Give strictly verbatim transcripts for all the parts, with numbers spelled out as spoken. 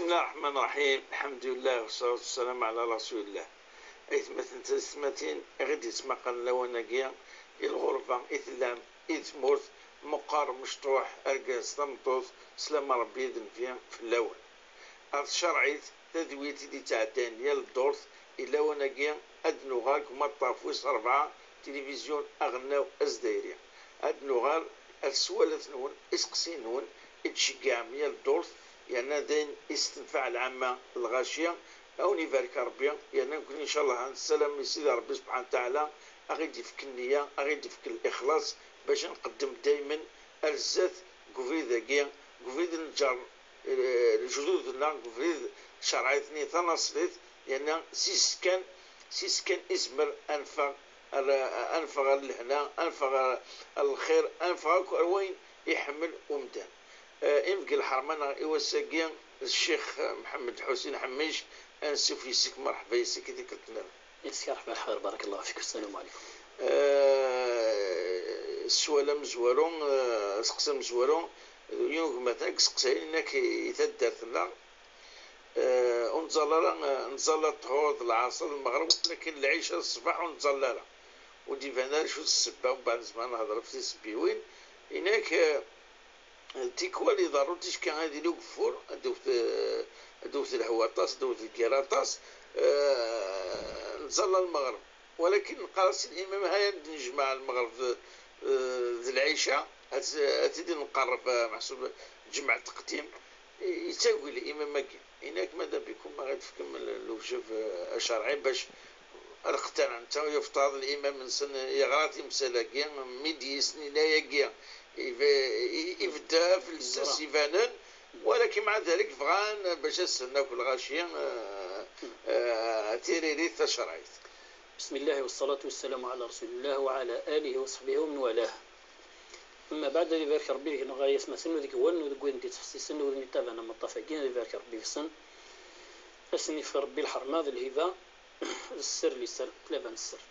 بسم الله الرحمن الرحيم. الحمد لله والصلاة والسلام على رسول الله. Aytmaten d taytmatin i ɣ-id-yettmaqalen lawan-agi, i lɣerba i tellam, i tmurt, meqqar, mecṭuḥ, argaz, tameṭṭut, slam n Ṛebbi d nnbi fell-awen. Ɣer tcerɛit, tadwilt i d-yettɛeddayen yal ddurt, i lawan-agi ad d-nuɣal deg umaṭṭaf wis ṛebɛa, tilivizyu aɣelnaw azdayri. Ad d-nuɣal ar sswalat-nwen, iseqsiyen-nwen, i d-tceggɛem yal ddurt, yerna d ayen i s-tenfeɛ lɛamma d lɣaci. A wen-ibarek Ṛebbi, yerna nekkni, ncallah, ad nessalam i Sidi Ṛebbi subḥanahu wa taɛala a ɣ-id-ifk nniya, a ɣ-id-ifk lixlaṣ, bac ad nqeddem daymen ar zdat deg ubrid-agi, deg ubrid n lǧer, eh, lejdud-nneɣ, deg ubrid n tcerɛit-nni tanaṣlit, yerna s yis-s kan, s yis-s kan i nezmer ad neffeɣ ar, ad neffeɣ ar lehna, ad neffeɣ ar, ar lxir, ad neffeɣ akk ar wayen iḥemmel umdan. Eh, imeggi lḥerma-nneɣ i wass-agi, d Ccix Mḥemmed Ḥusin Ḥemmic, ansuf yes-k, merḥba yes-k i tikkelt nniḍen. Yes-k, merḥba lxir, barakallahu fik, assalamu ɛalaykum. Eh, sswal amezwaru, eh, aseqsi amezwaru, yiwen n gma-tneɣ i yesteqsayen, inak i taddart-nneɣ, eh, ur nettẓalla ara, eh, nettẓalla ṭṭhur d lɛaṣer d lmeɣreb, lakin lɛica d ṣṣbeḥ ur nettẓalla ara. Ur d-iban ara acu d ssebba, mbeɛd nezmer ad nehder ɣef tisebbiwin. Inak, eh, tikwal iḍerru ticki ad yili ugeffur, ad d-tewwet, eh, ad d-tewwet lehwa aṭas, ad d-tewwet lgirra aṭas, eh, nettẓalla lmeɣreb. Walakin neqqar-as i limam, ha-ya ad d-nejmeɛ lmeɣreb d, eh, d lɛica, ad, ad t-id-nqerreb, eh, meḥsub ǧemɛa taqdim. Yettagi limam-agi. Inak, mada bikum, ma ɣ-id-tefkem l-, lewjeb, eh, acerɛi bac ad qeṭɛen, netta yuftaḍ limam-nsen, yeɣra timsal-agi, mi d-yesnin ayagi, ibe-, i-, ibedda ɣef lsas ibanen, walakin mɛa dalik bɣan bac ad sen akk lɣaci, eh, eh, tiririt tacerɛit. بسم الله والصلاة والسلام على رسول الله وعلى آله وصحبه ومن والاه. أما بعد، ad ibarek Ṛebbi deg-neɣ ay atmaten, u deg-wen, u deg widen d-ittḥessisen, u widen ittabaɛen amaṭṭaf-agi, ad ibarek Ṛebbi deg-sen. Ad sen-ifk Ṛebbi lḥerma d lhiba, d sser liser, tlaba n sser.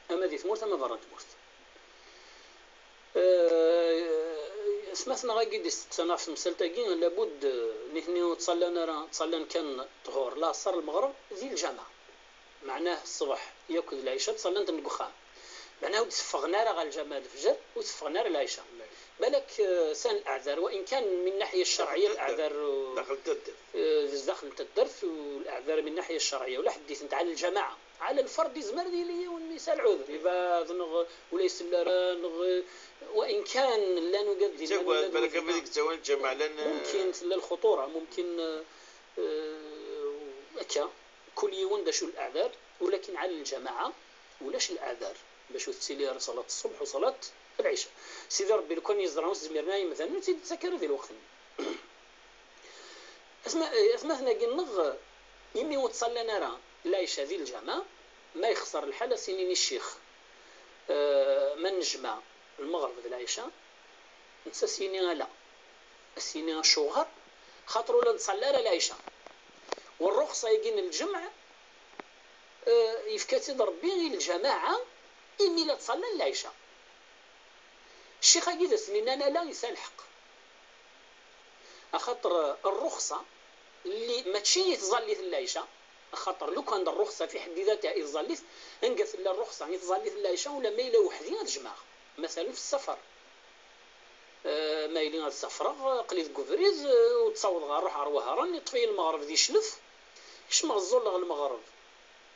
Ama di tmurt, ama berra n tmurt. Eh, atmaten-nneɣ-agi d-isteqsan ɣef temsalt-agi, labud, eh, nitni ur ttṣallan ara, ttṣallan kan ṭṭhur, lɛeṣer, lmeɣreb, di lǧameɛ. Meɛnah ṣṣbeḥ yakk d lɛica ttṣallan-ten deg uxxam. Meɛnah ur d-teffɣen ara ɣer lǧameɛ lefjer, ur teffɣen ara lɛica. Balak, eh, sɛan leɛder, wa in kan min naḥya ccerɛiyya leɛder, eh, d zdaxel n taddart, u leɛder min naḥya ccerɛiyya, ula ḥedd itent ɛala lǧamaɛa. Ɛala lferd izmer ad yili yiwen mi yesɛa lɛuder, ibɛed neɣ ula isell ara, neɣ, wa in kan llan ugad d iman, llan balak wid abrid yettawin lǧamaɛa llan, eh, mumkin tella lxuṭura, mumkin, eh, eh, akka. Kul yiwen d acu leɛdar, ulakin ɛala lǧamaɛa ulac leɛdar bac ur tettili ara ṣalat ṣṣbeḥ u ṣalat lɛica. Sidi Ṛebbi lukan yeẓra ur s-zmiren ara yimdanen, ur tt-id-ittak ara di lweqt-nni. Atma-, atmaten-agi-nneɣ, imi ur ttṣallan ara lɛica di lǧameɛ, ma yexṣer lḥal, a s-inin i ccix, eh, ma nejmeɛ lmeɣreb d lɛica, netta a s-yini ala. A s-yini acuɣer? Xaṭer ur la nettṣalli ara lɛica. Wa rruxṣa-agi n lǧemɛ, eh, yefka-tt-id Ṛebbi i lǧamaɛa imi la ttṣallan lɛica. Ccix-agi d as-nnan ala, yesɛa lḥeqq. Axaṭer, eh, rruxṣa, lli mačči i tẓallit n lɛica, axaṭer lukan d rruxṣa fi ḥedd datiha i tẓallit, anga tella rruxṣa i tẓallit n lɛica, ulamma yella weḥd-i ad jemɛeɣ, masalen fi ssafar. Eh, ma yili ad safreɣ, aql-i deg ubrid, eh, ur ttawḍeɣ ara, ruḥeɣ ɣer Wehran, yeṭṭef-iyi lmeɣreb di cclef, kecmeɣ ẓẓulleɣ lmeɣreb,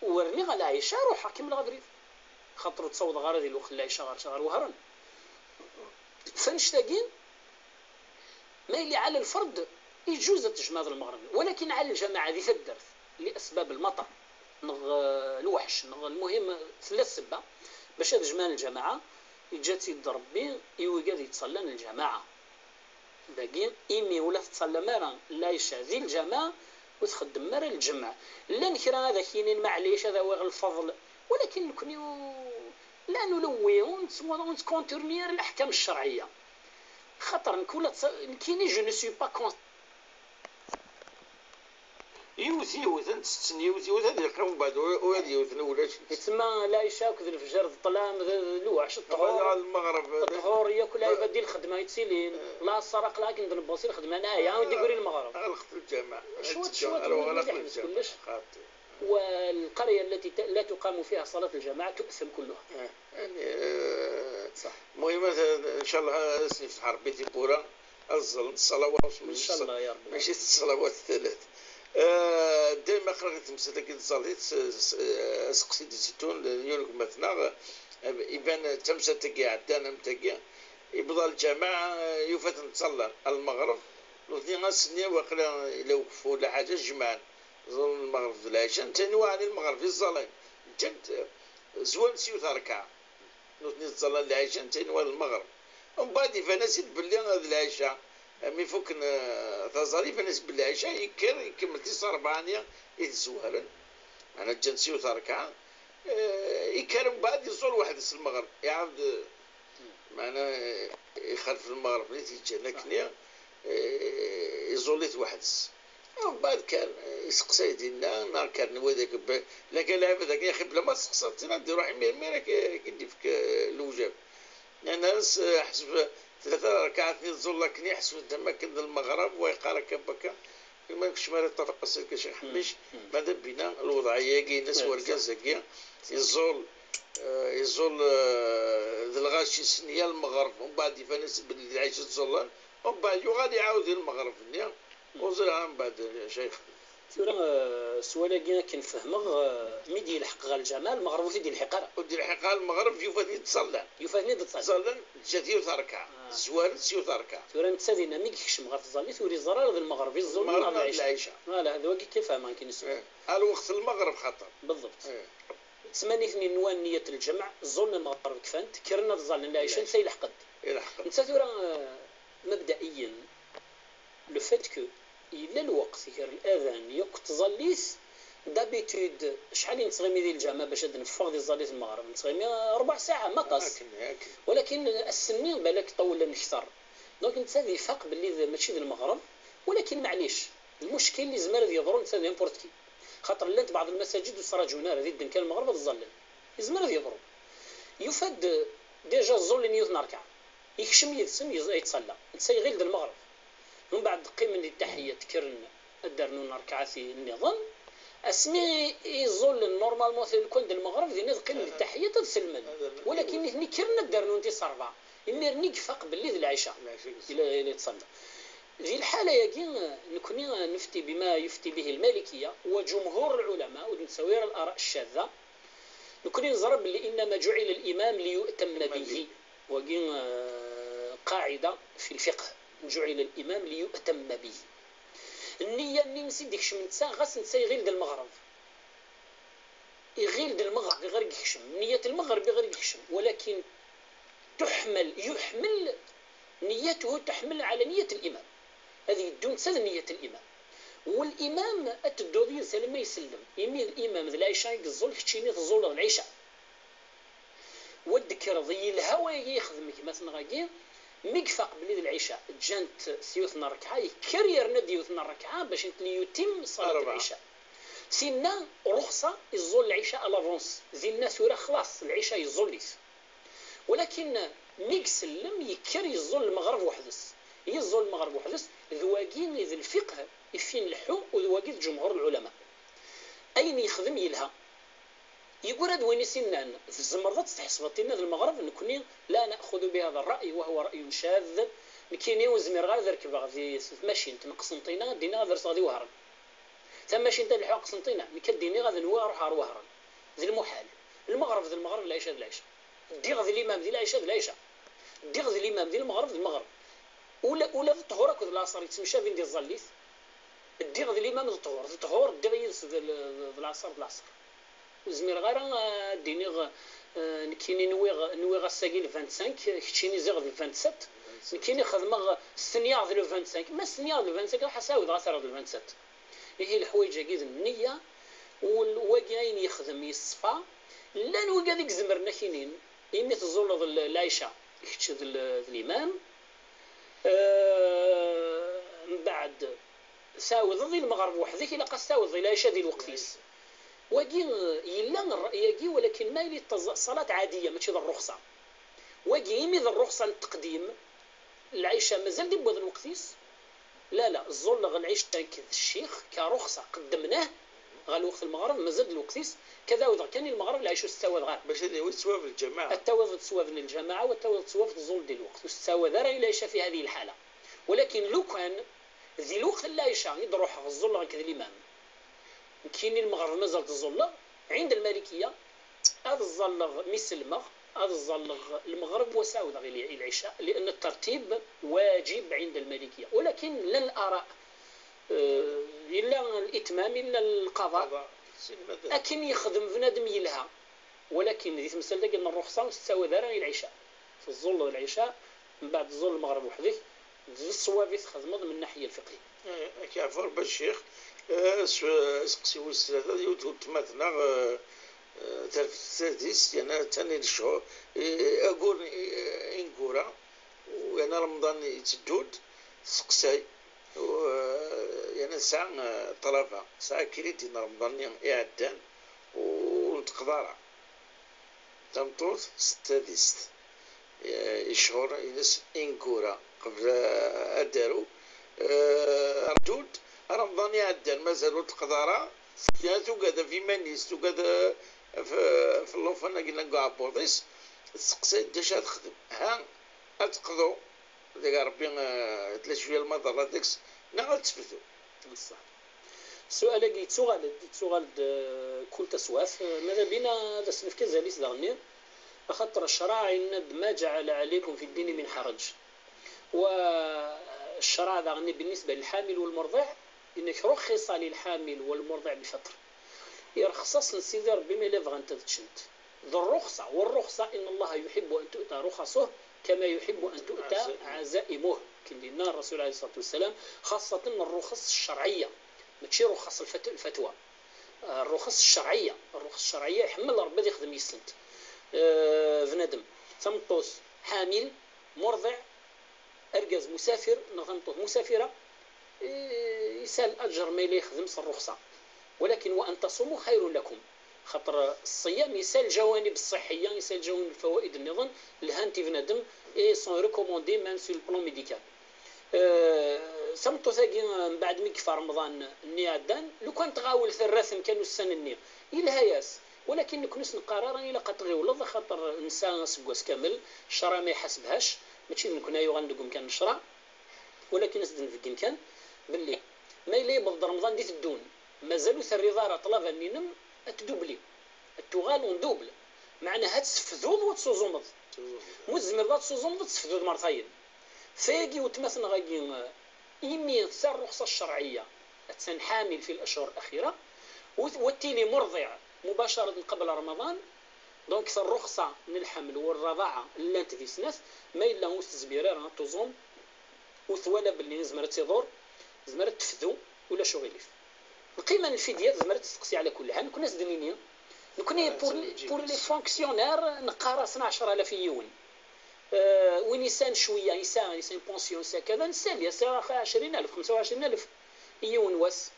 u rniɣ lɛica, ruḥeɣ kemmleɣ abrid. Xaṭer ur ttawḍeɣ ara di lweqt n lɛica ɣer, ɣer Wehran. Fannect-agi, ma yili ɛala lferd, iǧuz ad tejmeɛḍ lmeɣreb, walakin ɛala lǧamaɛa di taddart, li asbab lmaṭer, neɣ, eh, lweḥc, neɣ lmuhim, tella ssebba bac ad jemɛen lǧamaɛa, yeǧǧa-tt-id Ṛebbi i wigad yettṣallan lǧamaɛa. Dagi, imi ur la tettṣallam ara lɛica di lǧamaɛa, ur txeddmem ara lǧemɛ. Llan kra ad ak-yinin, maɛlic, ad awiɣ lfeḍl, walakin nekni u-, la nulewwi, ur nett-, ur nettkonturni ara leḥkam ccerɛiyya. Xaṭer nekk ula d-, nekkini, je ne suis pas con-, Yiwet yiwet, ad tetten yiwet yiwet, ad yeqqim mbeɛd u-, ula d yiwet n ulac. Yettma lɛica akked lefjer d ṭṭlam, d, d lweḥc, ṭṭhur. Ṭṭhur yakk lɛibad di lxedma yettilin. Laṣer aql-aɣ akken d-newweḍ si lxedma, neɛya, ad d-igri lmeɣreb. Ɣelqet lǧameɛ. Cwiṭ, cwiṭ, ad yeḥbes kullec. والقرية التي ت-، لا تقام فيها صلاة الجماعة تؤثم كلها. يعني، آه، صح. المهم، إن شاء الله، آه، سيفتح ربي تيبورا، الظلم، الصلوات، إن شاء الله يا رب. ماشي الصلوات الثلاث. آه، دايما قرأت تمسات كي تصلي، س-، س-، آه، سقسي دي زيتون، يونك مثلا، آه، يبان تمسات كي عدانا متاكي، يبضى الجماعة، آه، يفات نتصلى المغرب، لوثني غنسني واقيلا إلا وقفوا ولا حاجة جمعان. ظل المغرب ذ العشاء، نتنوى عن المغرب في الظلام. جد زوال سيوت ركعة. نوتني تظل العشاء، نتنوى المغرب. ومن بعد يفنسيت باللي هذا العشاء، مي فوق ن-، تظل يفنسيت باللي العشاء، يكر، يكمل تيس أربعانية، يتزوالن. أنا جان سيوت ركعة. آه، يكر من بعد يزول واحد المغرب. يعاود، معناه، يخالف المغرب اللي تيجي هنا كنيا، آه، يزوليت واحد. ومن بعد كان يسقسي دينا، نهار كان نوي ذاك ب-، لا كان لعب ذاك يا أخي، بلا ما تسقسى، تينا دير روحي مير مير كي، كي ندير فيك، آه، الوجاب. لأن ناس، آه، حسب ثلاثة ركعات نزول لكني حسب أنت ما كان المغرب ويقارك بكا. ما نكش مال التفاصيل كشي حبيش. ماذا بينا الوضعية كي ناس ورقة زكية. يزول، آه، يزول، آه، ذ الغاشي سنية المغرب، ومن بعد يفنس بالعيش تزولن، ومن بعد يغادي يعاود المغرب النية. وزرها من بعد يا شيخ. Tura, eh, sswal-agi akken fehmeɣ, eh, mi d-yelḥeq ɣer lǧameɛ, lmeɣreb ur t-id-yelḥiq ara. Ur d-yelḥiq ara lmeɣreb, yufa-ten-id ttẓallan. Yufa-ten-id ttẓallan. Ttẓallan, ǧǧa-t yiwet rrekɛa. Ah. Zwaren-t s yiwet rrekɛa. Tura netta dinna mi yekcem ɣer tẓallit ur yeẓri ara d lmeɣreb i ẓẓullen neɣ d lɛica. Lɛica. Voilà, d wagi kan fehmeɣ akken isem. Eh, ar lweqt lmeɣreb xaṭer. Beḍḍebt. Eh. Ttmanit-nni nwan niyyat lǧemɛ, ẓẓullen lmeɣreb kfan-t, kkren ad ẓẓallen lɛica, netta yelḥeq-d. Yelḥeq-d. Netta tura, eh, mabda'iyen, le fait que yella lweqt gar l'adan yakk tẓallit, d'habitude, acḥal i nettɣimi di lǧameɛ bac ad neffeɣ di tẓallit n lmeɣreb? Nettɣimi rbeɛ ssaɛa, ma aṭas. Akken, akken. Walakin ass-nni, balak ṭewlen kter. Donc, netta ad ifaq belli d, mačči d lmeɣreb, walakin maɛlic, lmuckil yezmer ad yeḍru netta d n'importe qui. Xaṭer llant beɛḍ lmasajid ur ttraǧun ara, di ddin kan lmeɣreb ad ẓẓallen. Yezmer ad yeḍru. Yufa-d déjà ẓẓullen yiwet n rrekɛa. Yekcem yid-sen, yez-, yettṣalla. Netta iɣil d lmeɣreb. Mbeɛd qqimen di ttaḥiyat, kkren ad d-rnun rrekɛat i-, nniḍen. Asmi i ẓẓullen normalement lukan d lmeɣreb, dinna ad qqimen di ttaḥiyat ad sellmen. Walakin nitni kkren ad d-rnun tis ṛebɛa. Imir-nni i ifaq belli d lɛica. Lɛica i yella, yella yettṣalla. Di lḥala-agi, nekni nefti bima yufti bihi lmalikiya wa ǧumhur lɛulama, ur d-nettawi ara l'ara ccadda. Nekni neẓra belli إنما جعل الإمام ليؤتم به. Wagi, eh, قاعدة في الفقه. جعل الإمام ليؤتم به. Nniya-nni-ines i d-ikecmen netta, ɣas netta iɣil d lmeɣreb. Iɣil d lmeɣreb i ɣer i yekcem. Nniya n lmeɣreb i ɣer i yekcem. Walakin تحمل، يحمل نيته، تحمل على نية الإمام. Ad yeddu netta d nniya n l'imam. L'imam ad tedduḍ yid-s alamma isellem. Imi d l'imam d lɛica i yeẓẓul, keččini teẓẓuleḍ lɛica. Wa d-tekkreḍ, yelha wayagi yexdem gma-tneɣ-agi, mi ifaq belli d lɛica, ǧǧan-t s yiwet n rrekɛa, yekker yerna-d yiwet n rrekɛa bac n ليتم صلاة العشاء. Tinna, ruxṣa, iẓẓul lɛica à l'avance. Dinna tura xlaṣ, lɛica yeẓẓul-it. Walakin mi isellem, yekker yeẓẓul lmeɣreb weḥd-s. Yeẓẓul lmeɣreb weḥd-s, d wagi i d lfiqh i f-in leḥḥu, u d wagi d ǧumhur lɛulama. Ayen yexdem yelha. Yeggra-d win i s-innan, tzemreḍ ad tt-tḥesbeḍ tinna d lmeɣreb, nekni لا نأخذ بهذا الرأي وهو رأي شاذ. Nekkini ur zmireɣ ara ad rekbeɣ di tmacint n Qsenṭina, ad d-iniɣ ad rseɣ di Wehran. Tamacint ad lḥuɣ Qsenṭina, nekk ad d-iniɣ ad nwiɣ ad ruḥeɣ ɣer Wehran. D lmuḥal. Lmeɣreb d lmeɣreb, lɛica d lɛica. Ddiɣ d l'imam di lɛica d lɛica. Ddiɣ d l'imam di lmeɣreb d lmeɣreb. Ula, ula d ṭṭhur akked laṣer yettemcabin di tẓallit. Ddiɣ d l'imam d ṭṭhur, d ṭṭhur ddiɣ yid-s d l-, d laṣer d laṣer. Ur zmireɣ ara ad d-iniɣ, eh, nekkini nwiɣ, nwiɣ ass-agi le vingt-cinq, keččini ziɣ d le vingt-sept. Nekkini xedmeɣ stenyaɣ d le vingt-cinq. Ma stenyaɣ d le vingt-cinq, ruḥ ad s-ɛawdeɣ ad t-rreɣ d le vingt-sept. Ihi leḥwayeǧ-agi d nniya, u wagi ayen yexdem yeṣfa. Llan wigad i izemren ad k-inin, imi teẓẓuleḍ l-, lɛica, kečč d l-, d l'imam, eh, mbeɛd Tɛawdeḍ i lmeɣreb weḥd-k, ilaq ad tɛawdeḍ i lɛica di lweqt-is. Wagi, eh, yella ṛṛay-agi, walakin ma yili d taẓ-, ṣṣalat ɛadiya, mačči d ṛṛuxṣa. Wagi, imi d ṛṛuxṣa n teqdim, lɛica mazal d iwweḍ lweqt-is. La, la, ẓẓulleɣ lɛica nekk d ccix, ka ṛuxṣa, qeddmen-aɣ ɣer lweqt n lmeɣreb, mazal d lweqt-is. Ka d-ɛawdeɣ kan i lmeɣreb, lɛica ur s-ttawadeɣ ara. Bac ad yawi ttwab n lǧamaɛa. Ad tawiḍ ttwab n lǧamaɛa, u ad tawiḍ ttwab tẓul di lweqt, ur s-ttawad ara i lɛica fi hadi lḥala. Walakin lukan di lweqt n lɛica i d-ruḥeɣ ẓẓulleɣ nekk d limam, nekkini lmeɣreb mazal tẓulleɣ, ɛinda lmalikiya, ad ẓẓalleɣ mi sellmeɣ, ad ẓẓalleɣ lmeɣreb wa s-ɛawdeɣ i lɛica, lian tertib wajib ɛinda lmalikiya. Walakin llan l'ara, eh, yella litmam, yella lqaḍa. Qada. Sin madad. Akken yexdem bnadem yelha. Walakin di temsalt-agi n ṛṛuxṣa ur s-ttawad ara i lɛica. Teẓẓulleḍ lɛica, mbeɛd tẓul lmeɣreb weḥd-k, d ṣṣwab i txedmeḍ min nnaḥya lfiqhi. Eh, ad k-yeɛfu Ṛebbi a ccix. Eh, s-, aseqsi wis tlata, yiwet n weltma-tneɣ, eh, eh, terfed tadist, yerna attan i lecɣel, eh, ayyur n, eh, ineggura, u yerna Remḍan yetteddu-d, testeqsay, u, eh, yerna tesɛa, eh, ṭṭlaba, tesɛa crédit n Remḍan-nni iɛeddan, ur n-teqḍa ara. Tameṭṭut s tadist, eh, i lecɣel-ines ineggura, qbel, eh, ad d-tarew. Eh, rǧu-d, Remḍan iɛeddan, mazal ur d-teqḍa ara, tugad ɣef yiman-is, tugad, eh, ɣef, ɣef llufan-agi n uɛebbuḍ-is, testeqsay-d d acu ara texdem. Ha, ad teqḍu, deg Ṛebbi, eh, tella cwiya lmaḍerra deg-s, neɣ ad tefdu. D ṣṣeḥ. Ssual-agi yettuɣal-d, yettuɣal-d, eh, kul taswiɛt. Eh, mada bina ad as-nefk azal-is daɣenni, axaṭer ccṛeɛ yenna-d: "Ma ǧeɛɛel ɛalaykum fi ddini min ḥeṛǧ." Wa ccṛeɛ daɣenni بالنسبة للحامل والمرضع, yenna-k: "رخص للحامل والمرضع بفطر." Irxes-asen Sidi Ṛebbi ma yella bɣant ad ččent. D ṛṛuxṣa, والرخصة إن الله يحب أن تؤتى رخصه كما يحب أن تؤتى عزائمه. Akken d-yenna Ṛṛasul عليه الصلاة والسلام, xaṣṣatan ṛṛuxṣ ccerɛiyya, mačči ṛuxṣ lfat-, lfatwa. Ah, ṛṛuxṣ ccerɛiyya, ṛṛuxṣ ccerɛiyya iḥemmel Ṛebbi ad ixdem yis-sent. Eh, bnadem, tameṭṭut ḥamil, murḍiɛ, argaz musafir neɣ tameṭṭut musafira, eh, yesɛa laǧer ma yella yexdem s ṛṛuxṣa. Walakin وأن تصوموا خير لكم. Xaṭer ṣṣiyam yesɛa lǧawanib ṣṣiḥiyya, yesɛa lǧawanib lfawaid nniḍen, lhant i bnadem, et sont recommandées même sur le plan médical. Eh, tameṭṭut-agi, mbeɛd mi yekfa Remḍan-nni iɛeddan, lukan tɣawel terra-ten kan ussan-nni, yelha-yas. Walakin nekni ur s-neqqar ara ilaq ad tɣiwleḍ, axaṭer nesɛa aseggas kamel, ccṛeɛ ma iḥaseb-hac, mačči d nekni ay yuɣalen deg umkan n ccṛeɛ. Walakin ad s-d-nbeggen kan belli ma yella yewweḍ-d Remḍan d iteddun, mazal ur terriḍ ara ṭṭlaba-nni-inem, ad tdubli, ad tuɣal en double. Meɛna ad tesfduḍ u ad tuẓumeḍ. Ma ur tezmireḍ ad tuẓumeḍ, ad tesfduḍ mertayen. Tayagi weltma-tneɣ-agi, imi tesɛa ṛṛuxṣa ccerɛiyya, attan ḥamil fi lacur laxira, u t-, wa tili murḍiɛ mubacaṛat qabel Remḍan, donc ṛṛuxṣa n lḥeml u ṛṛaḍaɛa llant di snat, ma yella ur tezmir ara ad tuẓum, u twala belli yezmer ad tt-iḍur, tezmer ad tefdu, ulac uɣilif. Lqima n lfidya tezmer ad testeqsi ɛla kulli ḥal, nekni ad s-d-nini, nekni pour, pour les fonctionnaires neqqar-asen ɛecra alaf i yiwen. Eh, win yesɛan cwiya, yesɛa, yesɛa une pension, yesɛa kada, nessali-as ɛecrin alaf, xemsa u ɛecrin alaf i yiwen wass.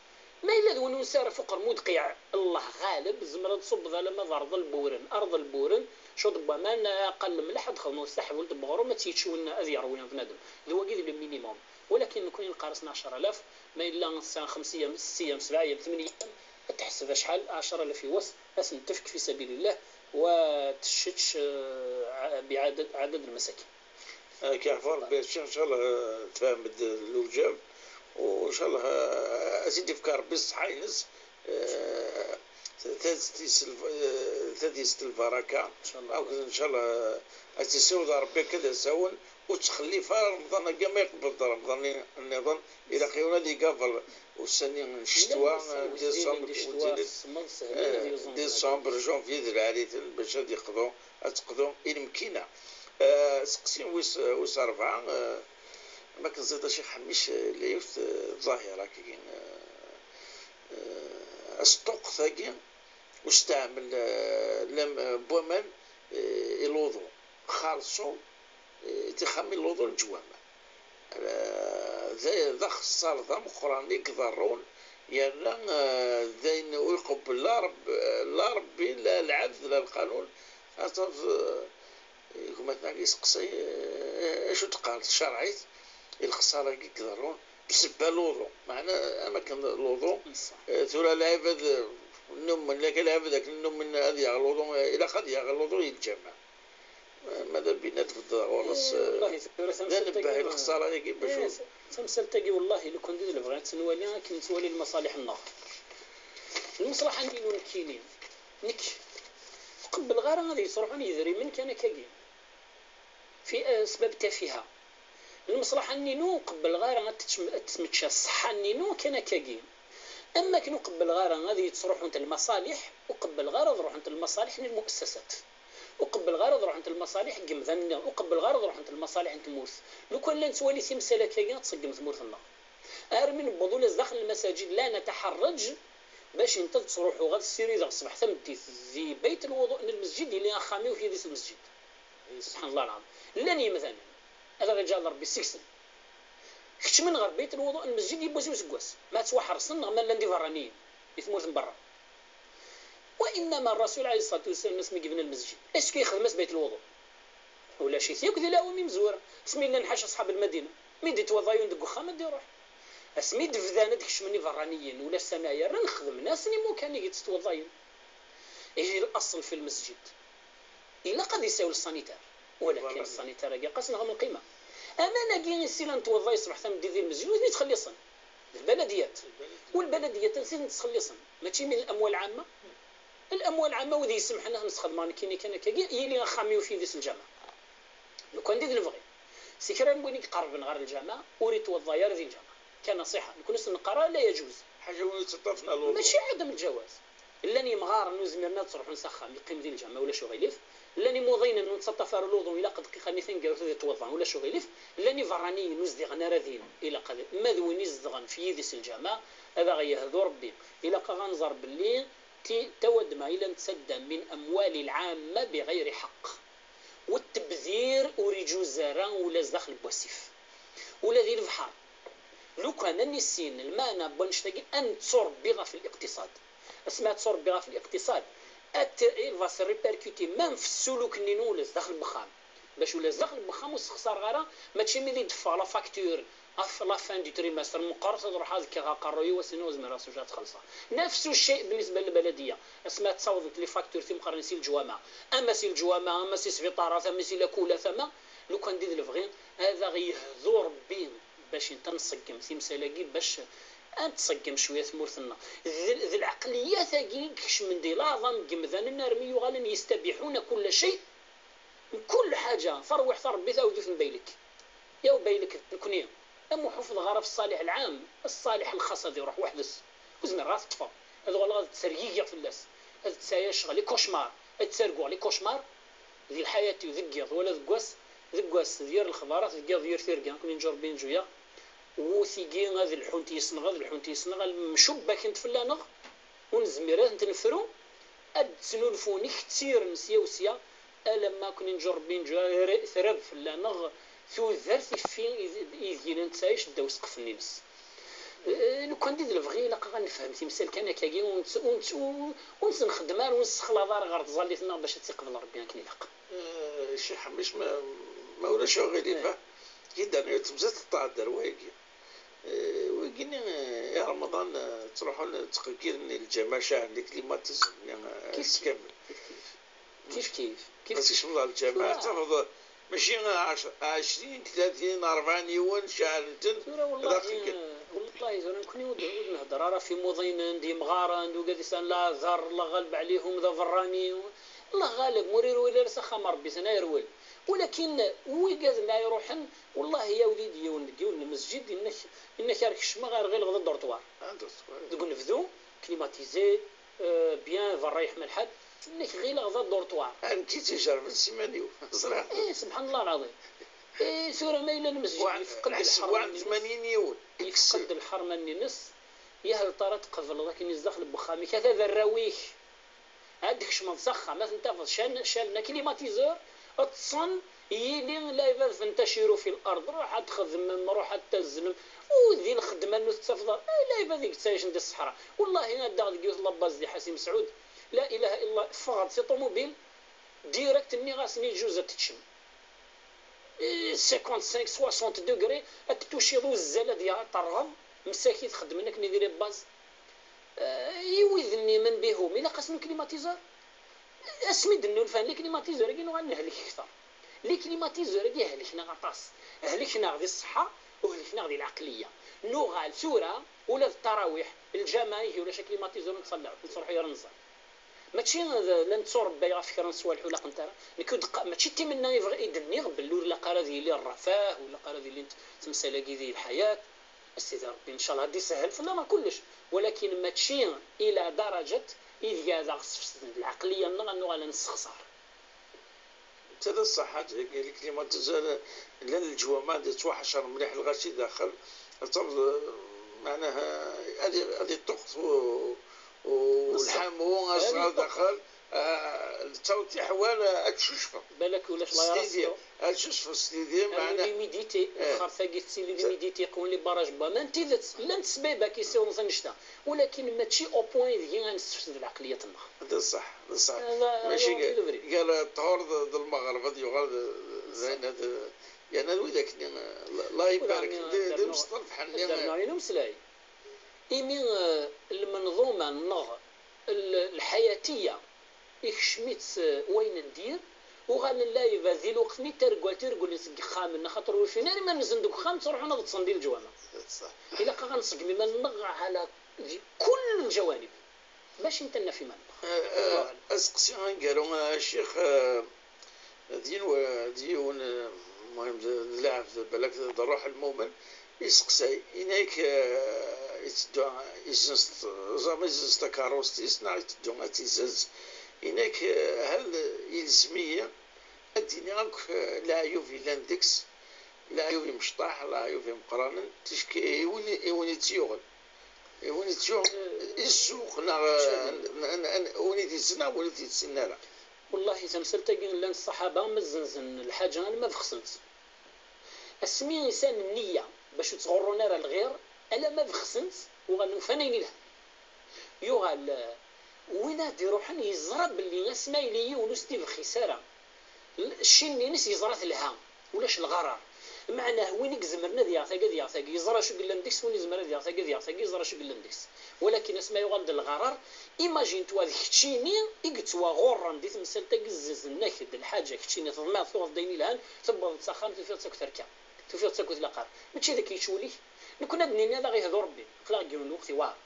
Ma yella d win ur nesɛi ara fuq rmudqiɛ, Allah ɣaleb, tzemreḍ ad tṣubbeḍ alamma d rḍel n wuren, rḍel n wuren, cwiṭ n waman, aqal lemleḥ, ad txedmeḍ taḥbult n weɣrum, ad tt-yečč win ad yerwi bnadem. D wagi d le minimum. Walakin nekni neqqar-asen ɛecra alaf, ma yella tesɛa xemsa yyam, setta yyam, sebɛa yyam, tmenya yyam, ad teḥseb acḥal, ɛecra alaf i wass, ad ten-tefk fi sabilillah, wa tessečč, eh, biɛadad, ɛadad lmasakin. Ad k-yeɛfu Ṛebbi a ccix, ncallah, eh, tfehmeḍ lewjab, u ncallah, eh, ad s-id-ifk Ṛebbi ṣṣeḥḥa-ines, eh, tadist-is lb-, eh, tadist lbaraka, ncallah. Akked ncallah, eh, ad tt-issiweḍ Ṛebbi akka d asawen, ur ttxellif ara Remḍan-agi ma yeqbel-d Remḍan nniḍen, ilaq yiwen ad igabeṛ ussan-nni n ccetwa, llan ussan wezzilen, décembre, d ccetwa, wezzilen, semmeḍ, sehlen, eh, ad yuẓum. Décembre, janvier d lɛali-ten bac ad yeqḍu, ad teqḍu i lemkina. Eh, seqsi wis, wis ṛebɛa, eh, ma k-nẓiḍ a Ccix Ḥemmic, eh, la yiwet, eh, ḍahira-agi, eh, eh, asṭuqqet-agi, usteɛmel, eh, lam-, eh, n waman, eh, i luḍu. Xalṣu, eh, tixxamin n luḍu n leǧwama. Eh, d, d axeṣṣar d ameqqran i iḍerrun, yerna, eh, d ayen ur iqebbel la Reb-, la Rebbi, la lɛebd, la lqanun. Ad tafeḍ, eh, gma-tneɣ yesteqsay, eh, acu d-teqqar tcerɛit i lexṣara-agi i iḍerrun bsebba luḍu? Meɛna, am akken luḍu, eh, tura lɛibad, eh, nnumen, laka lɛibad akken nnumen ad yaɣ luḍu, eh, ilaq ad yaɣ luḍu i lǧameɛ. Ma d abina tbeddeḍ ɣur-s, eh, wallahi, tura d tamsalt-agi, anebbeh i lexṣara-agi bac eh, ur tamsalt-agi, wallahi, lukan d lebɣi ad tt-nwali akken nettwali lmaṣaliḥ-nneɣ. Lmeṣlaḥa-nni n nekkini, nekk, ur qebbleɣ ara ad yettruḥun yedrimen kan akkagi. Fi, eh, sbab tafiha. Lmeṣlaḥa-nni-inu ur qebbleɣ ara ad tečč-, ad tmečča ṣṣeḥḥa-nni-inu kan akkagi. Am akken ur qebbleɣ ara ad yettruḥunt lmaṣaliḥ, ur qebbleɣ ara ad ruḥent lmaṣaliḥ n lmu'assasat. Ur qebbleɣ ara ad ruḥent lmaṣaliḥ n yemdanen-nniḍen, ur qebbleɣ ara ad ruḥent lmaṣaliḥ n tmurt. Lukan la nettwali timsal akkagi ad tṣeggem tmurt-nneɣ. Armi newweḍ ula zdaxel lmasajid la nataḥerreǧ bac inta ad ttruḥuɣ ad ssirideɣ ṣṣbeḥ tameddit di bayt lwuḍuء n lmesǧid, yili axxam-iw yid-s lmesǧid. Subḥan Allah lɛaḍim. Llan yemdanen, ad aɣ-iǧɛel Ṛebbi seg-sen. Keččmen ɣer bayt lwuḍuء n lmesǧid yiwwas i useggas, ma ttwaḥerṣen neɣ ma llan d ibeṛṛaniyen i tmurt n beṛṛa. Wa innama Ṛṛasul ɛalayhi ṣṣalatu wassalam asmi yebna lmesǧid, est-ce que yexdem-as bayt lwuḍuء? Ulac-it yakk di lɛawam imezwura, asmi llan ḥaca ṣṣḥab lmadina, mi d-ittwaḍayun deg uxxam ad d-iruḥ. Asmi d-bdan ad d-kecmen ibeṛṛaniyen, ulac sani ay rran, xedmen-asen imukan i yettwaḍayen. Ihi laṣel fi lmesǧid, ilaq ad isawel ṣṣanitar. Walakin ṣṣanitar-agi qqasen-aɣ am lqima. Aman-agi i s-ilan twaḍay ṣṣbeḥ tameddit di lmesǧid, ur ten-ittxelliṣen. D lbaladiyat. U lbaladiyat ad ten-ttxelliṣen. Mačči min lamwal ɛamma. Lamwal ɛamma, wid yessemḥen ad ten-sxedmeɣ nekkini kan akkagi, yili axxam-iw f yidis lǧameɛ. Lukan d i d lebɣi. Si kra n win i iqerben ɣer lǧameɛ, ur ittwaḍḍay ara di lǧameɛ. Kan nṣiḥa, nekkni ur s-neqqar ara la yaǧuz. Ḥaǧa win yettaṭṭafen ɣer luḍu. Mačči ɛadam lǧawaz. Llan yemɣaren ur zmiren ad ttruḥun s axxam, yeqqim di lǧameɛ, ulac uɣilif. Llan imuḍinen ur nettaṭṭaf ara luḍu, ilaq dqiqa-nni taneggarut ad ittwaḍḍan, ulac uɣilif. Llan ibeṛṛaniyen ur zdiɣen ara din, ilaq ad, ma d win izedɣen f yidis lǧameɛ, ad aɣ-yehdu Ṛebbi. Ilaq-aɣ ad nẓer belli ti-, tawadma i la nettaddam min amwali lɛamma biɣayri ḥeqq. U ttebdir ur iǧuz ara ula zdaxel n wasif, ula di lebḥer. Lukan ad nissin lmeɛna n wannect-agi, ad netturebbi ɣef liqtiṣad. Asmi ad tetturebbi ɣef liqtiṣad, ad t-, il va se répercuter même f ssuluk-nni n ula zdaxel n wexxam. Bac ula zdaxel n wexxam ur ssexṣareɣ ara, mačči mi d-teffeɣ la facture ɣef la fin du trimestre, meqqret ad ruḥeɣ ad kkeɣ aqerruy-iw, ass-nni ur zmireɣ s wacu ad t-xellṣeɣ. Nefsu cceɛ بالنسبة للبلدية. Asmi ad ttawḍent les factures timeqqranin si leǧwameɛ, ama si leǧwameɛ, ama si sbiṭarat, ama si lakulat, ama lukan d i d lebɣi, ad aɣ-yehdu Ṛebbi bac inta nṣeggem timsal-agi, bac ad nṣeggem cwiya tmurt-nneɣ. D, d lɛeqliyat-agi i ikecmen di leɛḍam n yemdanen armi yuɣalen يستبيحون كل شيء. Mkul ḥaǧa, tarwiḥt a Ṛebbi, tawdut n baylek. Yaw baylek d nekni. Am ur ḥufḍeɣ ara f ṣṣaliḥ lɛam, ṣṣaliḥ lxaṣ ad iruḥ weḥd-s. Ur zmireɣ ara ad t-ṭṭfeɣ. Ad uɣaleɣ ad ttergigiɣ fell-as. Ad ttɛayaceɣ les cauchemars. Ad ttarguɣ les cauchemars. Di lḥayat-iw deg yiḍ wala deg wass, deg wass d yir lexbarat, deg yiḍ d yir tirga, nekni nǧu Ṛebbi nǧu-yaɣ. U tigi ad lḥunt yes-neɣ, ad lḥunt yes-neɣ, ad mcubbakent fell-aneɣ. Ur nezmir ad tent-nefru, ad d-ttnulfun ikettiren sya u sya, alamma akken inǧu Ṛebbi inǧu, trab fell-aneɣ tudert iffi ideg i la nettɛic ddaw ssqef-nni-ines. Eh, lukan d i d lebɣi, ilaq-aɣ ad nefhem timsal kan akkagi, ur nett-, ur nett-, ur, ur nxeddem ara, ur nessexlaḍ ara ɣer tẓallit-nneɣ bac ad tt-iqbel Ṛebbi akken ilaq. Eh, Ccix Ḥemmic, ma, ma ulac aɣilif, eh, yeddan temsalt teṭṭeɛ-d ar wayagi. Eh, wigini, eh, i Remḍan, eh, ttruḥun, ttqeggiren i lǧamaɛ, caɛlen les climatiseurs-nni, eh, ass kamel. Kif kif. Kif kif. Kif kif. Ass kecmeḍ ɣer lǧamaɛ, tura, tafeḍ mačči ɛecr-, ɛecrin, tlatin, ṛebɛin yiwen, caɛlen-ten, tura, wallahi, wallahi, tura nekni ur d-, ur d-nehder ara f imuḍinen d yemɣaren d wigad yesɛan leɛder, Allah ɣaleb ɛlihum, d abeṛṛani. Allah ɣaleb, ma ur irwil ara s axxam n Ṛebbi-ten, ad irwel. Walakin wigad-nni ara iṛuḥen, wallahi, yawdi-d yiwen deg yiwen n lmesǧid, yenna-k, yenna-k ar kecmeɣ, ar ɣileɣ d adurṭwar. Deg unebdu, climatisé, euh, bien, beṛṛa yeḥma lḥal, yenna-k ɣileɣ d adurṭwar. Nekk i tt-ijerrben s iman-iw, ẓriɣ. Eh, subḥan Allah lɛaḍim. Eh, tura ma yella lmesǧid yefqed lḥerma-nni-ines, yefqed lḥerma-nni-ines, yahel tara tqebleḍ akken i zdaxel n wexxam-ik, ata d arraw-ik. Ad d-tkecmeḍ s axxam, ad ten-tafeḍ can-, calen aclimatiseur, ṭṭsen, Yili la ibad fentaciru fi l-ard, ruḥ ad txedmem, ruḥ ad tazzlem, u di lxedma n tettafeḍ, eh, la ibad i yettɛicen di ṣṣeḥra. Wallahi, ad daɣ deg yiwet labaz di Ḥasi Mesɛud, la ilaha illallah, ffɣeɣ-d si ṭumubil, direct nniɣ-asen iǧuz ad teččem. Eh, cinquante-cinq, soixante degrés, ad t-tuciḍ uzzal ad yaɣ-, terɣeḍ, msakit xeddmen akken i diri baz. Eh, i wid-nni men bihum, ilaq-asen uklimatizor. Asmi d-nnulfan les climatiseurs-agi, nuɣal nehlek kter. Les climatiseurs-agi helken-aɣ aṭas. Helken-aɣ di ṣṣeḥḥa, u helken-aɣ di lɛeqliya. Nuɣal tura, ula d ttarawiḥ, lǧameɛ ihi ulac aklimatizor, ur nettṣalli, ur nettruḥu ara neẓẓal. Mačči d, la netturebba ɣef kra n ṣṣwalḥ ur laqent ara. Nekk ur d-qa-, mačči d timenna i bɣi-, i d-nniɣ belli ur ilaq ara ad yili rrafah, ur ilaq ara ad ilint temsal-agi di lḥayat. A Sidi Ṛebbi, ncallah ad d-isehhel fell-aneɣ kullec, walakin mačči ila daraǧat ideg ad aɣ-sfesden lɛeqliya-nneɣ, ad nuɣal ad nessexṣar. Netta d ṣṣeḥ, ḥaǧa, les climatiseurs, llan leǧwamaɛ ad yettwaḥcer mliḥ lɣaci daxel, ad tafeḍ, meɛnaha, ad i-, ad iṭṭuqet u-, u-, lḥamu, aẓɣal daxel, ah, d tawtiḥ war ad tcucfeḍ. Balak ulac la yarastu. Ad tcucfeḍ s tidi, meɛna l'humidité, eh, lxert-agi tettili l'humidité, qwen les barrages n waman, n tidet, llant ssbibat i yessiwḍen s annect-a, walakin mačči au point ideg ad nessefsed lɛeqliyat-nneɣ. D ṣṣeḥ, d ṣṣeḥ. Mačči gar ṭṭhur d, d lmeɣreb ad yuɣal d, d ayen ad, yerna d widak-nni, la, la ibarek, d, d imseṭṭalfeḥ-nni. Ad d-rnuɣ yiwen umeslay. Imi, eh, lmenḍuma-nneɣ, l-, lḥayatiya, ikcem-itt, eh, wayen n dir, uɣalen la ibad di lweqt-nni targalt i regglen seg yexxamen, axaṭer ur ufin ara iman-nsen deg uxxam, ttruḥun ad ṭṭsen di leǧwamaɛ. Ṣṣeḥ. Ilaq-aɣ ad nṣeggem iman-nneɣ ɛala, di kull lǧawanib. Bac i naf iman-nneɣ. Eh, eh, aseqsi aneggaru, a Ccix, eh, d yiwen, d yiwen, eh, muhim, d, d lɛebd, balak d ṛṛuḥ lmumen, iseqsay, inak, eh, iteddu, izenz, zama izenz takeṛṛust-is, neɣ iteddu ad tt-izenz, inak, eh, hal ilzem-iyi ad d-iniɣ akk, eh, leɛyub yellan deg-s, leɛyub imecṭaḥ, leɛyub imeqqranen, ticki i win, i win i tt-yuɣen. I win i tt-yuɣen, i ssuq, neɣ, eh, n-, n-, n-, win i t-yessen, neɣ win i t-yessen ara. Wallahi, tamsalt-agi llan ṣṣaḥaba ma zzenzen lḥaǧa alamma bexsen-tt. Asmi i sɛan nniya bac ur ttɣurrun ara lɣir, alamma bexsen-tt, uɣalen ufan ayen ilhan. Yuɣal, eh, win ad d-iruḥen yeẓra belli asma yili yiwen ur s-t-ibexxis ara, l-, cci-nni-ines yeẓra telha, ulac lɣarar. Meɛnah, win i izemren ad yaɣ tagi, ad yaɣ tagi, yeẓra acu yellan deg-s, win izemren ad yaɣ tagi, ad yaɣ tagi, yeẓra acu yellan deg-s. Walakin asma yuɣal-d lɣarar, imagine-toi d keččini i yettwaɣurren di temsalt-agi, zzenzen-ak-d lḥaǧa, keččini teḍmiɛeḍ tuɣeḍ-d ayen ilhan, tewweḍ-d s axxam tufiḍ-tt akk terka, tufiḍ-tt akk tlaq-ak. Mačči d akka yettwali. Nekkni ad d-nini ad aɣ-ihdu Rebbi, aql-aɣ deg yiwen lweqt iwɛer.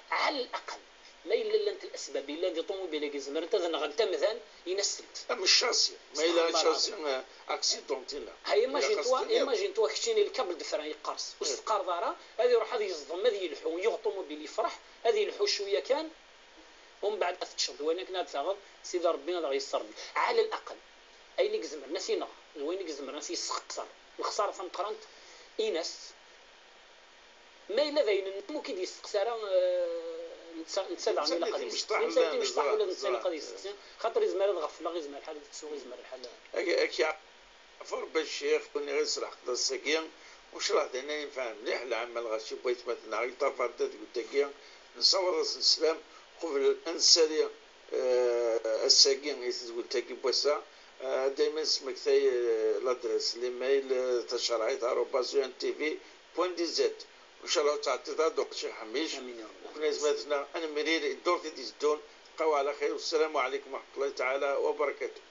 Ɛal aqal, ma yella llant lasbab yellan di ṭumubil-agi zemrent ad nɣent amdan, ini-as-tent. Am ccasi, ma yella ccasi, eh, accident-ina. Ha, imagine-toi, imagine-toi keččini le câble de frein yeqqers, ur s-teqqareḍ ara, ad iruḥ ad yeẓdem, ad yelḥu, yuɣ ṭumubil yefreḥ, ad yelḥu cwiya kan, umbeɛd ad teččeḍ, d wayen akken ad taɣeḍ, Sidi Ṛebbi ad aɣ-yesseṛbi. Ɛal aqal, ayen i izemren ad t-ineɣ, d wayen i izemren ad t-yesxeqser. Lexsara tameqqrant, ini-as, Ma yella d ayen-nnem ur k-id-yesteqsi ara, eh, netta, netta daɣen ilaq ad yesteqsi. Netta d imecṭaḥ, ula d netta ilaq ad yesteqsi, xaṭer izmer ad ɣefleɣ, izmer lḥal ad ttuɣ, izmer lḥal. Ad k-yeɛfu Rebbi a ccix, ur nniɣ i s lḥeqq d ass-agi, u ncallah d ayen yenfɛen mliḥ lɛamal, ɣas i waytmaten-nneɣ i ṭṭafar-d tadwilt-agi, nessaweḍ-asen sslam, qbel ad nessali, eh, ass-agi i tedwilt-agi n wass-a, eh, dayma nesmektay, eh, l'adresse, l'email, eh, tacerɛit arobase U N T V point D Z. Ncallah ur ttɛeṭṭileɣ ad d-uɣaleɣ Ccix Ḥmic. Amin ya Rebbi. Nekkni aytmaten-nneɣ ad nemlil i ddurt i d-iteddun. Bqaw ɛla xir, wassalamu ɛlikum wa raḥmatullahi taɛala wa barakatuh.